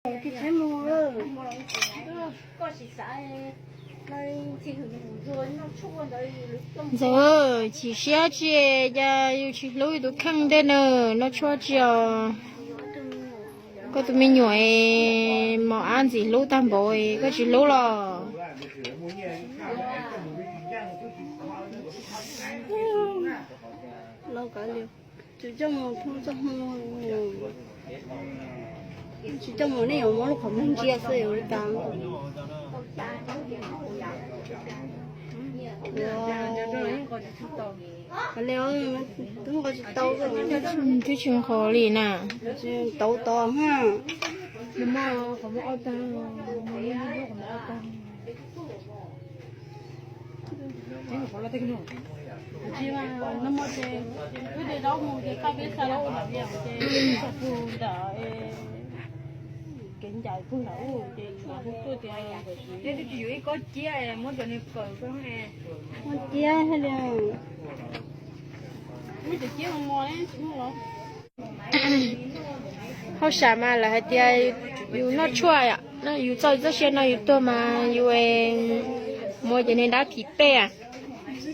Ntxawm, chim siab tsi, cas yus tsis hlub yus tus kheej tej na, noj tshuaj tsi os. Koj tus me nyuam mos ab ntxim hlub tag npaum koj tsis hlub los? Tsis coj mus, nej yuav muab lub qhov muag ntsia xwb li cas. Twb tsis nqos li na. Tau tod ha. Kev ncaim pug nram ub ces tshuav hu tuaj tias, cia li muab cov niag kawm ko, muab ciab thiaj li, muab cov ciab mos mos tsis muaj los. Hauj sam mas lawv hais tias yus noj tshuaj, yus txoj txoj sia no yus tuag mas yus muaj cov niag dab phim pej,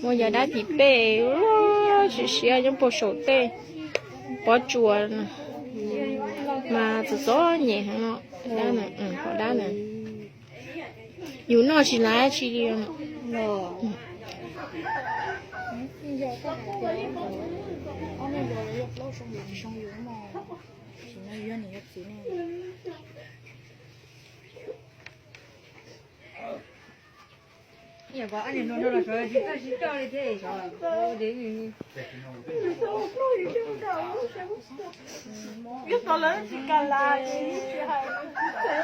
muaj cov dab phim pej siav siav nyob puag saum tej pob tsuas mas txom txom nyem heev no. Dab, qhov dab na, yus noj tsis laib tsi li. Ib qho lawv tsis kam las, tsis hais,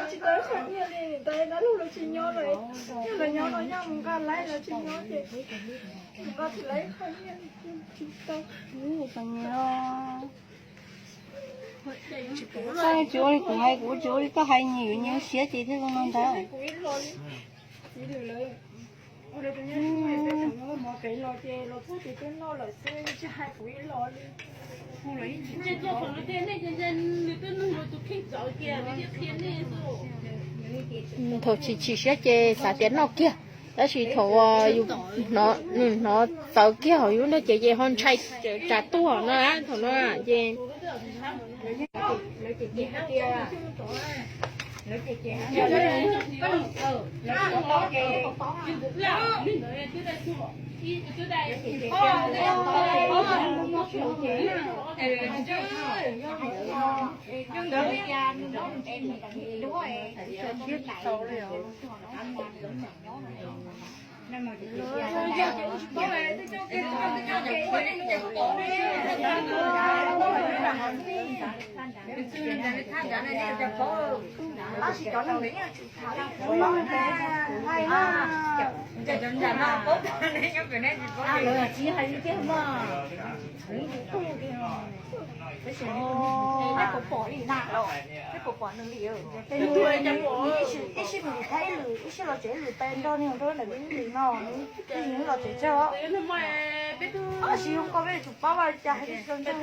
tsis tau ib qho nyiaj li, tau dab laug lawv tsis nyob lawm, yog lawv nyob no yog mus nqa laib lawv tsis nyob ces mus nqa tsis laib ib qho nyiaj li tsis tau. Tsis ua li kuv hais, kuv tsis ua li koj hais, nyias yuav nyias siab ces thiaj zoo no ntag. Thaum chim chim siab ces xav tias noj kiag, tab sis thaum uas yus hnov txawv kiag hauv yus lub ntiaj tsev ces ho ntshai tsam tuag no thaum no ces Ib sij nws thaij ib lwm, ib sij los tsev ib lwm, peb nrog nws nrog ntawm ib lwm no, nws los tsev tsawg os. Tab sis yog koj peb tsum paub ua cas hais tias tau ntseeg.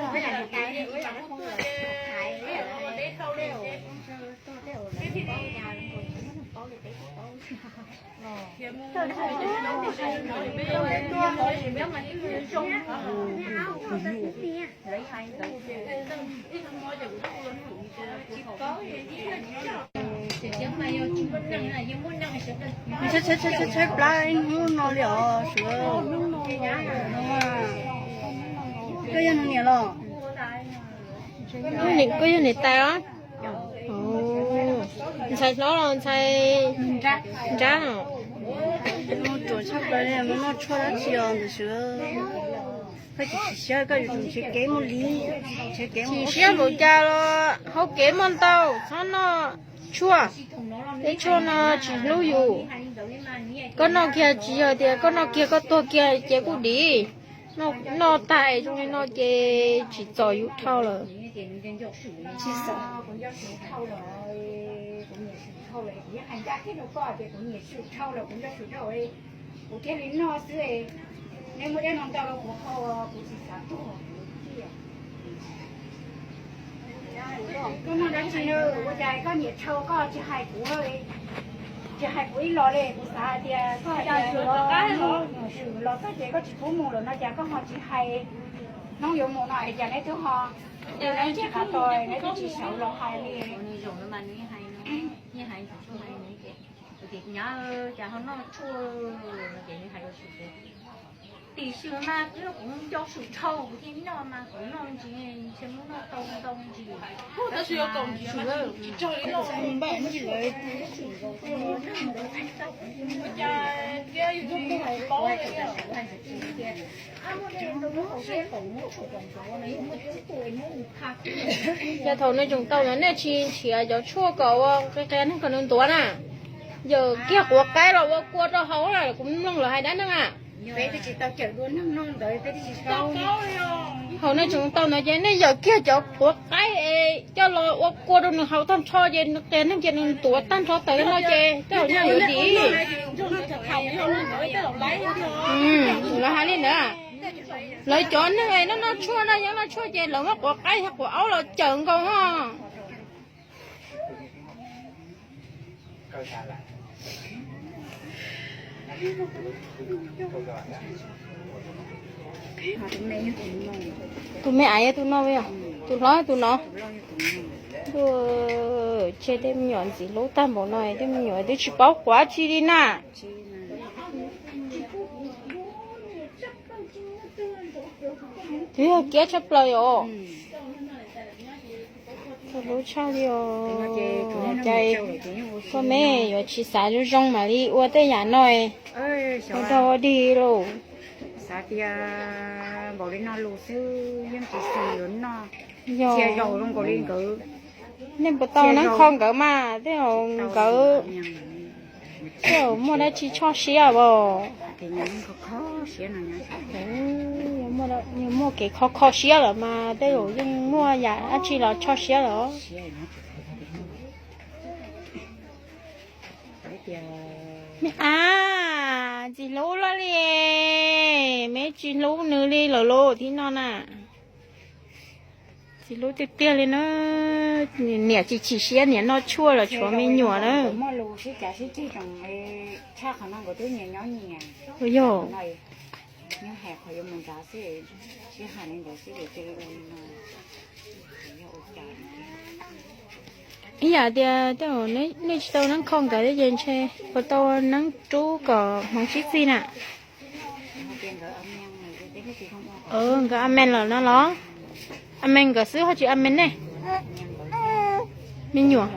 Tshaib tshaib plab ib hnub no li os. Koj yog nws niam los? Koj yog niam tais os? Ntxhais hlob los ntxhais nrab? Ruam tshaj plaws li, noj tshuaj dab tsi os ntawm sw. Koj tsis chim siab, koj yuav tsum nrhiav kev mus li, nrhiav kev mus. Chim siab npaum cas los haus kev muaj ntau, txhob noj tshuaj. Tej tshuaj no tsis hlub yus. Koj noj kiag tsis yog tias koj noj kiag koj tuag kiag ces kuj dim. Noj tag zoo li no ces tsis txom yus dhau lawm. Kuv thiaj li noj xwb, neb muaj dab no ntau rau kuv haus, kuv tsis xav tuag. Koj noj dab tsi na? Ua cas koj niam tshau koj tsis hais kuv, tsis hais kuv ib los li? Kuv xav hais tias koj hais tias los txog ces koj tsis pub mus lawm no cas koj ho tsis hais? Hnub yuav mus no es cas neb twb ho, neb tsis qab tos, neb twb tsis sawv los hais li. Nyab, cas ho noj tshuaj no ces nws hais rau Swm tias, tim Swm mas kuv nco Swm dhau kuv thiaj noj mas kuv noj ntsis ntshe muab noj tau ntau ntsis. Yog thaum nws tseem tau no nej tsis nrhiav cov tshuaj kom ua qia qia neeg kom nws ntuav na. Yawm kiag quav qaib los ua kua rau hauv lawm, kuv mloog lawv hais dab neeg a. Thaum nej tseem tau no ces nej yawm kiag cov quav qaib es coj los ua kua rau nws haus tag nrho ces nws qias neeg ces nws ntuav tag nrho tawm no ces tej zaum nyob yuav dim. Lawv hais li ntawd. Lawv cov neeg noj noj tshuaj, noj yeeb noj tshuaj ces lawv muab quav qaib thiab quav aub los cawm nkaus ho. Tus me aiv tus no, tus hlob tus no. Tseg tej me nyuam ntxim hlub tag npaum no, tej me nyuam twb tsis paub quav tsi li na. Twb yog kiab tshaj plaws os. Txog hlub tshaj li os. Cas koj me yuav tsis xav zoo zoo mam li ua tej yam no, ua rau ua dig lauj. Xav tias npaum li no lus xwb yeej tsis xis yuav noj, yog zaum zoo nkaus li nkawd. Nej puas tau neeb kho nkawd mas tej zaum nkawd tej zaum muaj dab tsi choj siab as. Yog muaj kev kho kho siab lawm mas tej zaum yeej muaj yam dab tsi los choj siab lawm. Me a, tsis hlub loj li, me tsis hlub nws li lawm lauj thib no na. Tsis hlub tiag tiag li na. Niam tsis chim siab, niam noj tshuaj los tshuav me nyuam na. Ua yog. Ib yam tias tej zaum nej tsis tau neeb kho nkawd thiab ces ntshe puas tau neeb rub kom hmoov sib txig na. Nkawd a me los no los? A me nkawd xwb ho tsis a me nej? Me nyuam.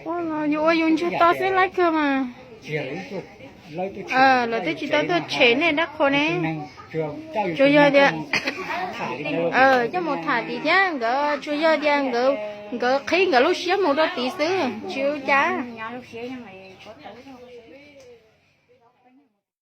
Ua los yus ua yus ntsiag to xwb laib kawg mas. Lawv twb tsis tau tuaj tshem nej dab qhuas ne. Tsuas yog tias coj mus tham tid thiab nkawd, tsuas yog tias nkawd qhib nkawd lub siab mus rau tid xwb tsis ua cas.